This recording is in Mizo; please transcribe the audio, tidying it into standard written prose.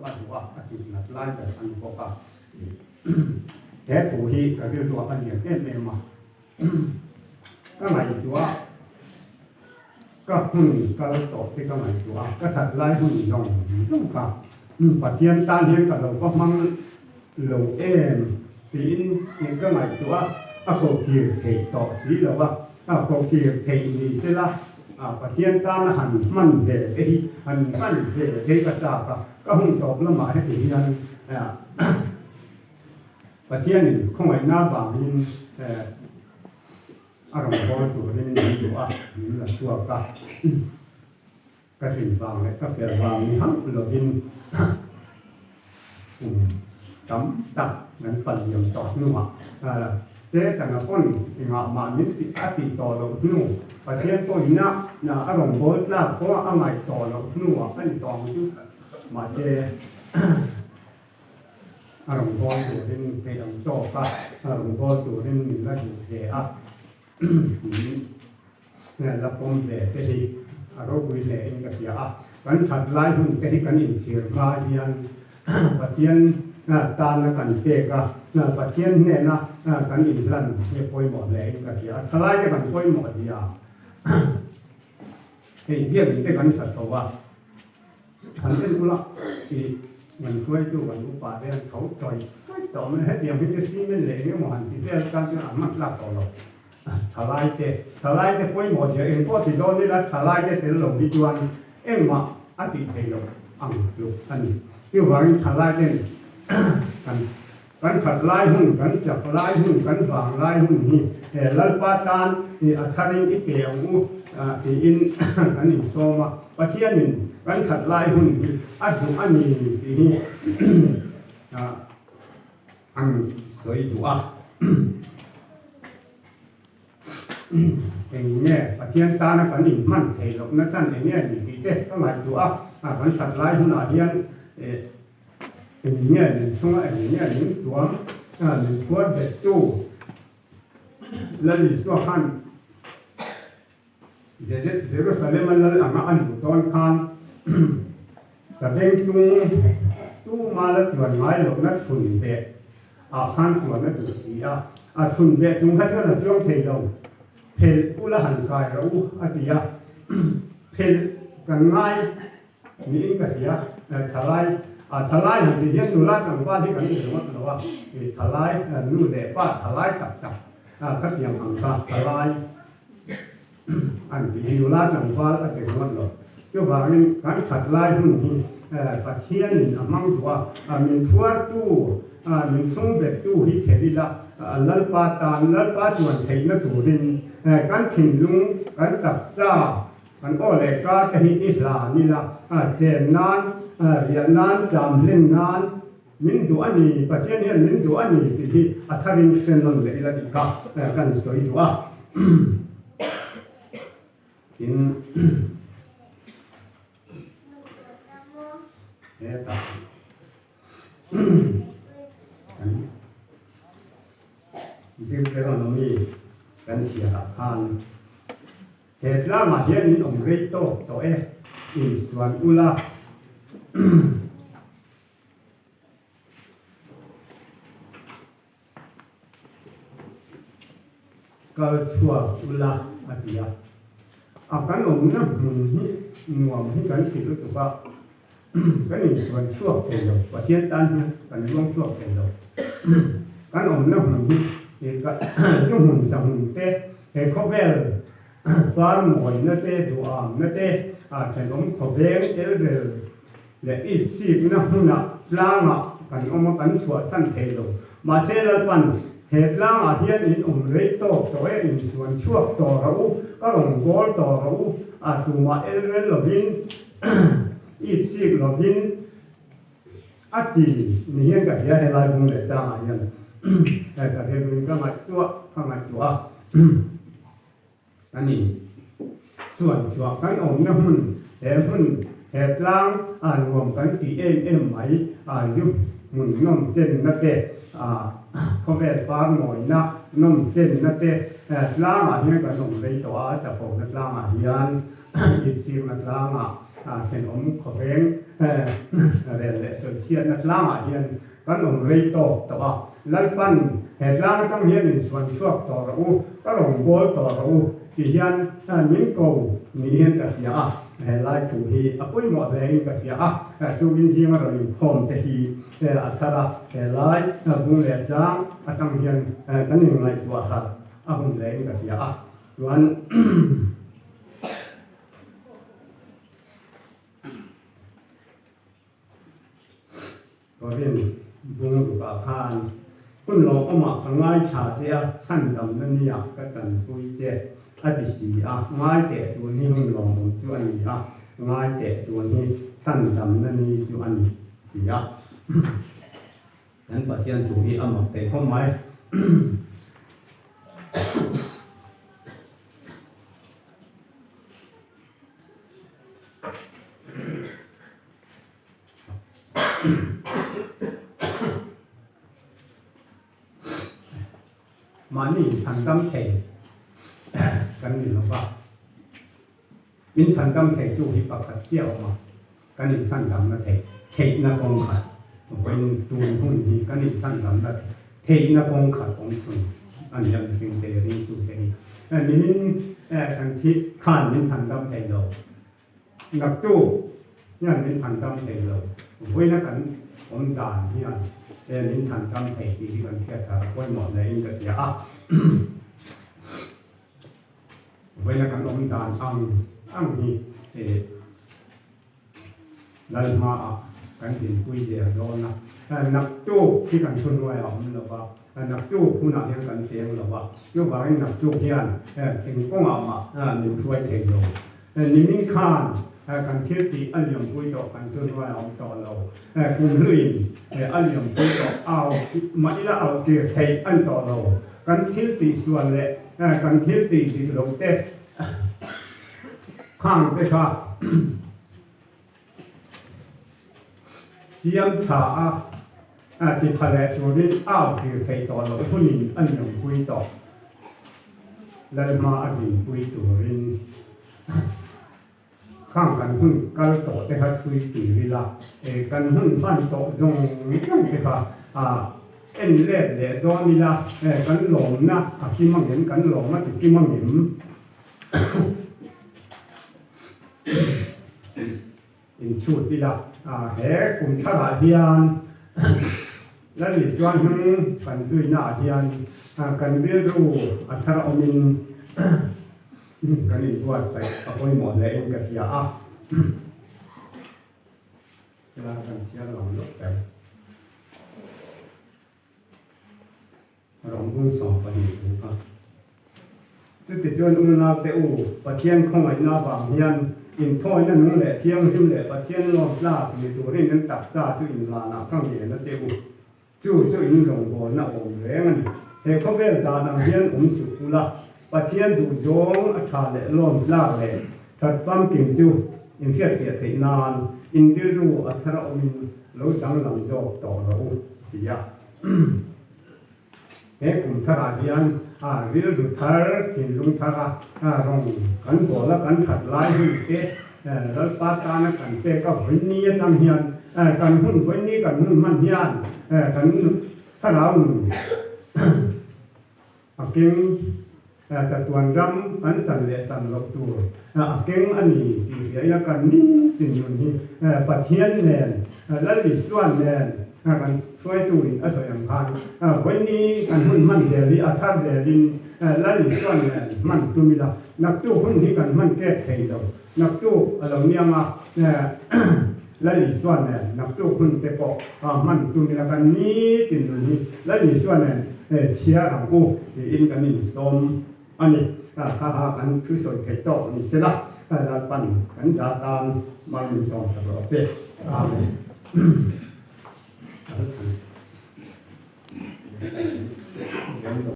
chu a duh a, a tih nat lai ber a ni bawk a. He thu hi ka rilruah a lian em em a, ka ngaihtuah a, ka hun kal tawh te ka ngaihtuah a, ka that lai hun zawng zawng kha Pathian tan hian ka lo va hmang lo em tiin ka ngaihtuah a, a ko kir theih tawh si lo a, a ko kir theih ni sela Pathian tana han hman ve te hi han hman ve te hi ka chak a, ka hun tawp lamah heti hian Pathianin khawngaihna vangin a rawn bawl turin min duh a, min la chhuak a. Ka tlin vang leh ka fel vang ni hauh lovin kum tam tak kan paliam tawh hnuah Setana pawn engah mah min tih a tih tawh loh hnu, Pathian pawhin a a rawn bawl tlak pawh a ngaih tawh loh hnuah a ni tawh ang chu. Mahse a rawn bawl turin theih ang tawk a, a rawn bawl turin min la duh ve a. Min la pawm ve te hi a ropui hle in ka hria a, kan that lai hun te hi kan inchhir hma hian Pathian tana kan pek a, Pathian hnena kan inhlan hi a pawimawh hle in ka hria a, thalai te kan pawimawh zia hei biakinn te kan sa tho a. Han en ula i kan hruaitu kan upa te an tho tawih tawih tawh mai a, hetiang hi chu cement leh eng emaw han ti vel tan chuan an hman tlak tawh lo. Thalai te, thalai te pawimawh zia eng pawh ti dawn ila thalai te tel lo hi chuan engmah a tih theih loh ang tluk a ni. Chuvangin thalai ten kan kan that lai hun, kan chak lai hun, kan vang lai hun hi he Lalpa tan i a tharin i pe ang u tiin kan insawm a. Pathianin kan that lai hun hi a duh a ni tih hi an sawi duh a. Eng nge Pathian tana kan inhman theih lohna chan eng nge ni tih te ka ngaihtuah a, kan that lai hunah hian Eng nge min chunga eng nge min tuam min phuar bettu Lal Isua khan Jerusalem-a lal anga a luh dawn khan Sabeng tung tuma la chuan ngai lohna chhun beh ah khan chuan a duh si a, a chhun beh tung kha chuan a chuang thei lo, phelh ula han kai rawh u a ti a, phelh kan ngai Niin ka hria, thalai, thalai han tih hian nula tlangval hi kan ni ringawt lo a, thalai, nu leh pa thalai tak tak khatiang ang kha thalai an tih hi nula tlangval a ti ringawt lo. Chuvangin kan that lai hun hi Pathianin a hmang duh a, min phuartu, min chhungbettu hi phelh ila, Lalpa tan, Lalpa chuan theihna turin kan thinlung, kan taksa, Kan aw leh ka te hi i hlan ila, chen nan, riah nan, tlam hlen nan min duh a ni, Pathian hian min duh a ni tih hi a tharin hre nawn leh ila tih kha kan sawi duh a. Tin, hetah kan Deuteronomy kan chhiarah khan, He tlangah hian in awm rei tawk tawh e, insuan ula. Kal chhuak ula a ti a. A kan awmna hmun hi nuam hi kan ti lutuk a, kan insuan chhuak thei lo, Pathian tan hian kan luang chhuak thei lo. Kan awmna hmun hi chu hmun sahmun te, he khawvel par mawina te, duhamna te, thenawm khawveng elrel leh itsikna hmunah tlangah kan awm a, kan chhuahsan thei lo. Mahse Lalpan he tlangah hian in awm rei tawk tawh e, insuan chhuak tawh rawh u, ka rawn bawl tawh rawh u, a tumah elrel lovin itsik lovin a ti ni hian ka hria helai bung leh tlangah hian ka rilruin ka ngaihtuah ka ngaihtuah a kan in chuan chhuah kan awmna hmun he hmun he tlang a nuam kan tih em em mai a zu hmun nawm chenna te a khawvel par mawina nawm chenna te tlangah hian kan awm rei tawh a chapona tlangah hian. Inchirna tlangah Thenawm khawveng rel leh sawichhiatna tlangah hian kan awm rei tawk tawh a, Lalpan he tlang atang hian min suan chhuak tawh rawh u, ka rawngbâwl tawh rawh u ti hian min ko niin ka hria a, he lai thu hi a pawimawh hlein ka hria a, tukin zinga rawn inkhawm te hi a thar a, he lai bung leh chang atang hian kan inngaihtuah harh a hun hlein ka hria a, chuan. Korin bungrukah khan hun lawmawmah ka ngaithla che a, chhandamna nia ka tanpui che a ti si a, ngai teh tun hi hun lawmawm chu a ni a, ngai teh tun hi chhandamna ni chu a ni ti a. Kan Pathian thu hi a mak thei khawp mai. Mahni chhandam thei kan ni lo va, min chhandam theitu hi pakhat chiah a awm a, kan inchhandamna theih theihna kawng khat vawiin tun hun hi kan inchhandamna theihna kawng khat awm chhun a ni a mihring te ringtute hi nimin kan thih khan min chhandam thei lo naktu hian min chhandam thei lo vawiina kan awm dan hian min chhandam thei tih hi kan hriat thar a pawimawh hlein ka hria a. Vawiina kan awm dan ang ang hi Lalhmaah kan dinpui zel dawn a, naktuk hi kan thuhnuaiah a awm lo va, naktuk hunah hian kan cheng lo va, chuvangin naktuk hian eng kawngah mah min hruai thei lo. Nimin khan kan thil tih a liampui tawh kan thuhnuaiah a awm tawh lo, kum hluin a liampui tawh au mah ila au tir theih a ni tawh lo. Kan thil tih sual leh kan thil tih dik lo te khang te kha siam tha a ti tha leh turin au tir thei tawh loh hunin a niampui tawh. Lalhma a dinpui turin Khang kan hun kal tawh te kha thui tir ila, kan hun hman tawh zawng zawng te kha en let leh dawn ila, kan lawmna a kim angem, kan lawm a ti kim angem? Inchhut ila, he kum tharah hian Lal Isuan hnung kan zuinaah hian kan rilru a thar awmin Kan inbuatsaih a pawimawh hle in ka hria a, helai kan chhiar lo lawk ber. Rawngbung 12 thu kha. Chutichuan unaute u, Pathian khawngaihna avang hian inthawina nung leh thianghlim leh Pathian lawm tlak ni turin an taksa chu inhlanah ka ngen a che u. Chu chu in rawngbawlna awm reng a ni. He khawvel dan ang hian awm suh ula, Pathian duhzawng a tha leh lawm tlak leh that famkim chu in hriatfiah theih nan in rilru a thar awmin lo danglam zawk tawh rawh u, a ti a. He kum tharah hian rilru thar, thinlung thara rawng kan bawl a, kan that lai hun te Lalpa tana kan pek a vawiin ni atang hian kan hun vawiin ni kan hun hman hian kan thlarau nun a keng chatuan ram kan chan leh chan loh tur a keng a ni tih hria ila kan nitin nun hi Pathian nen Lal Isuan nen kan hruaitu in a sawi ang khan vawiin ni kan hun hman zel hi a thar zelin Lal Isuan nen hman tum ila Naktuk hun hi kan hman kek thei lo. Naktuk a lo niang a, Lal Isua nen naktuk hun te pawh hman tum ila kan nitin nun hi Lal Isua nen chhiar ang u tiin kan insawm a ni. Kha kha kan thu sawi theih tawk ni sela, Lalpan kan za tan mal min sawm sak rawh se. Amen.